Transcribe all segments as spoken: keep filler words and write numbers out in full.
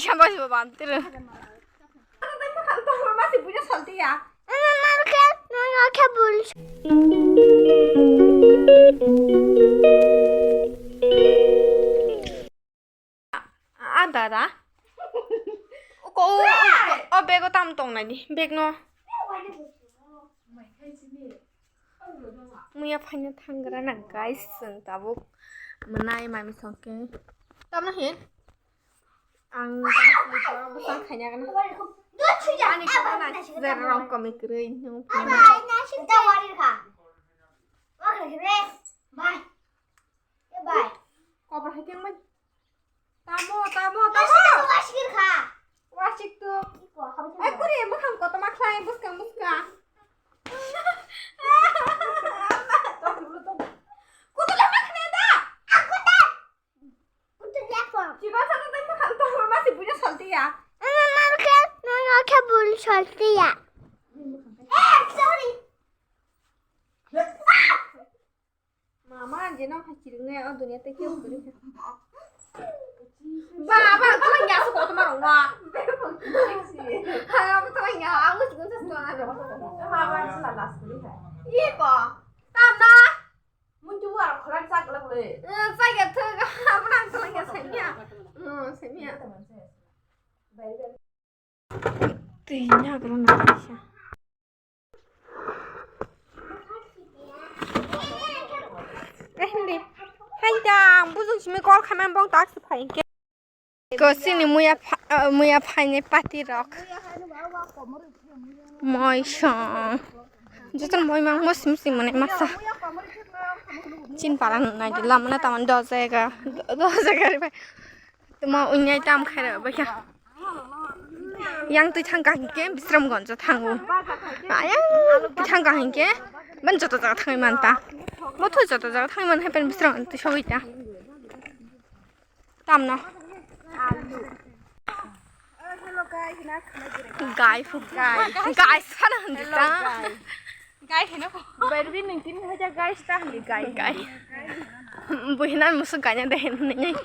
Chambai se baba antero. Ada da. Ko o bego tam tong nai ni beg no. Muya phaina thangra na guys, chwng tabuk mwnai mami songke. Tamno hin? Ang bwsang khaina gana. Ani kok na sijar rong komi kwrwi nung. Bye. Bye. Kobor hai tengmani. Tamo, tamo, tamo. Wasik kha. Wasik tu. Ai kuri, mukhang koto ma khlai, buskang, buskang. Kutu le ma khne da. Aku da. Kutu le ko. Chiba sa ta ta khang to ma si buja salti ya. Mama ke, mama ke bul salti ya. Eh, sorry. Mama, je nang hai chiring ne, o dunia te keu kuri. Ba, ba, to yang ya su ko to ma rong wa. Ha, ba, to yang ya, ang su ko sa to na. Ma, ba, su la las kuri hai. Ye ko. Tam na. Mun tu war khoran sa kala kule. Eh, sa ya thuk, apa nang to yang sanya. Hmm, sanya. Twi nagro na kaisa. Eh, hindi. Hai da, bujung simi call khamang bong tak se phai ke. Ko sini muya pha-, ah, muya phaini party rok. Moi song. Jotono moi mang mo sim sim mane masa. Chin paran nai di lamana taman do jaga. Do jaga ri bai. Tuma unyai tam khaira bakya. Yang twi thang kahing ke Bisramganj thango. Ayang twi thang kahing ke ban joto jaga thangwi manta. Motho joto jaga thangwi man hai pen Bisramganj twi sogwi ta. Tamno. Gai fu. Gai. Gai sana hindi ta. Gai hino. Berbi nung tin haja gai sta hindi gai. Gai. Buhinan musu ganya de hin ni.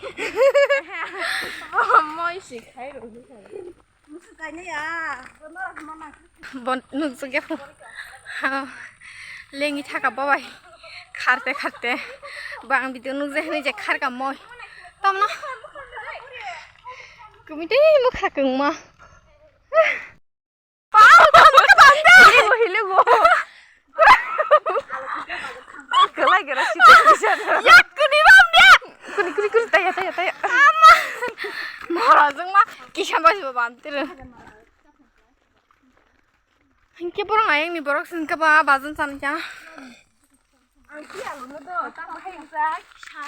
Moi si khai ro. Musu ganya ya. Bon nung su ge fu. Ha. Lengi thaka babai. Kharte kharte. Bang video nung je hini je khar ka moi. Tamno. Kumi de mukha kung ma. Hilogo. Kelai kera sih. Ya, kuni bam dia. Kuni, kuni, kuni, taya, taya, taya. Ama. Mora jeng ma, kisa basi bam tira. Hingke borok ayang ni borok sing ke ba, bazan san kya. Ang ki alu no do, tang hai sa, sa.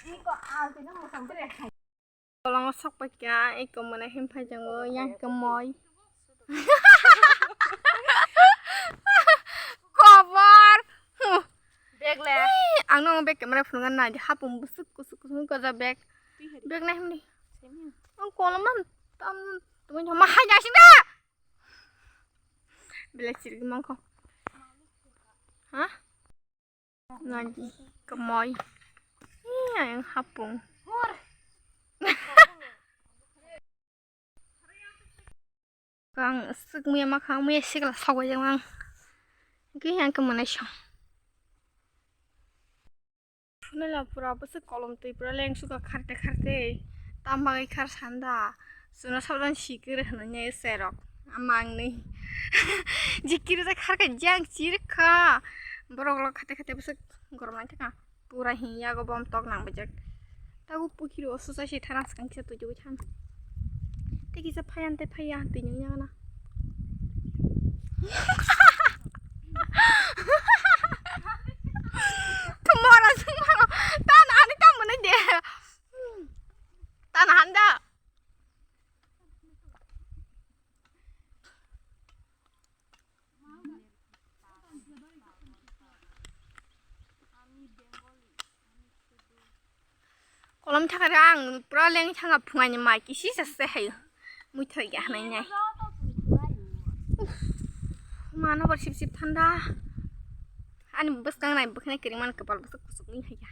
Iko al tino mo sampai. Kolongo sok paikha, eko mane him phaijango, yang khe moi. Kobor. Bag le. Ang no bag camera phunukna nai di, hapung bwswk kusuk kusuk ko ja bag. Bag nai himdi. Ang kolom man tam tumi ma hai jasing da. Belai chirigwi mangkho. Ha? Nagi, kemoi. Ih, ayang hapung. Kang sik muya makhang muya sikla sogoi jang ang. Ki yang ke mane song. Phunela pura bwswk kolom twi pura leng suka kharte kharte. Tam bagwi khar sanda. Chwngno sabdan sikir hwnwi serok. Amangni. Jikir ja khar ka jang chir kha. Borok lok khate khate bwswk gorom nai thaka. Pura hin yago bom tok nang bwjak. Tago pukhiro osusa se thana swkang kisa twi twi than. Te kisa phayan te phaya twi nung yagana. Tumora sung mano. Tan ani tam mane de. Tan handa. Kolom thakare ang pura leng thanga phungaini mai kisi sase hayo. Muithai ya hanai nai. Mano bar sip sip thanda. Ani bwskang nai bwkhnai kering man kwpal bwswk kusuk ni haiya.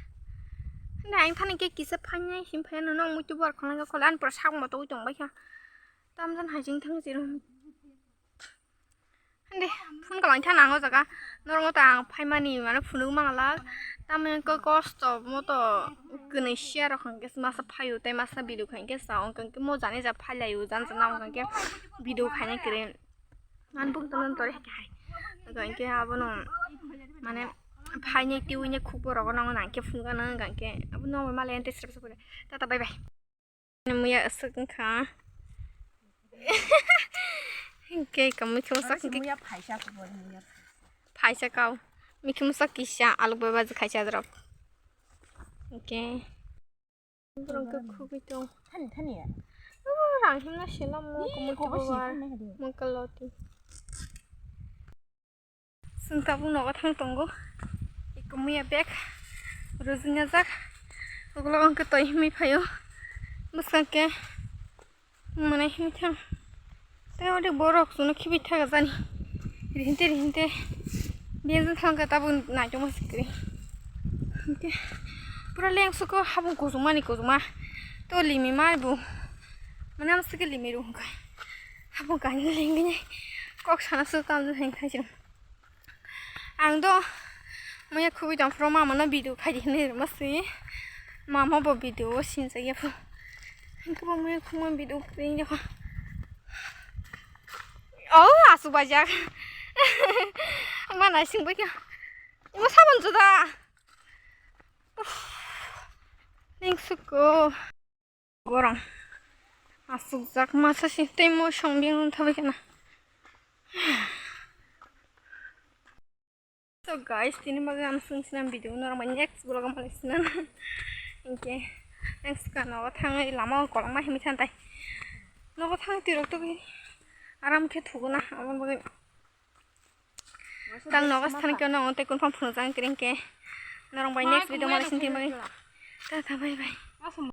Nang thani ke kisa phainai sim phai no nang muitu bar khonai ka kholan pura sak moto ui tong bai kha. Tam jan hai jing thang jiro. Hande phun ka lang thang nang o jaga. Norok ta ang phai mani mane phunuk mangala. Tam ko kosto moto kwnwi siya rok hwnkhe masa phaio tei masa bidu khankhe sa ong khe mo jani ja phai laio jan jan ong khe bidu khainai kwrwi. Man buk tong tong tore hai. Hwnkhe abono mane phainai twiwi nai khukbo rogo nang nang khe phunuk nang hwnkhe abo nang male ente srep srep. Tata bye bye. Muya aswk wngkha. Hwnkhe kamui khe usak Oro se hwnkhe muya phaisa kubui muya. Phaisa kau. Mikhe musak kisa aluk bai baji khaisa adrok. Hwnkhe. Borok khe khugui tong. Thani thani ya. Oh, rang himna sela mo Ih, kumui kobo si tubuar. Thani hadi. Mo kaloti. Chwng tabuk nogo thang tongo. Ikumuya bag rwjwknajak. Ukulok wngkhe twi himwi phaio. Bwskang khe mwnai himwi thang. Tei ode borok chwngno khibi thaga jani. Rihinte rihinte. Biyang thang khe tabuk naitokma sikri. Hwnkhe pura lengsuko habung kuchukmani kuchukma. To limi ma bo. Mane amsike limi rw hwnkhe. Habung kainwi lengwi kok sana su tamjak hai khai chwng. Ang do muya khugui tong phuru mama no video khai di hinui rwma si. Mama bo video o sinjak ya phu. Hwnkhe bo muya khugui video pring ya phu. Oh, asuk bajak. Ang ma naising bai kha. Imo sabon juda. Uff. Ning suko. Borong asukjak masa si tei mosong biyang thabai kheno. So guys, tini bagwi ang swng sinam video norok bai next vlog o malai sinam. Hinkhe next ka nogo thangwi lama o kolokma himwi thantai. Nogo thang tirok tugwi aram khe thuguna aboni bagwi. Tang nogo thang khe no tei kunphang phunukjak kring khe. Norok bai next video malai sinam tini bagwi. Tata bye bye.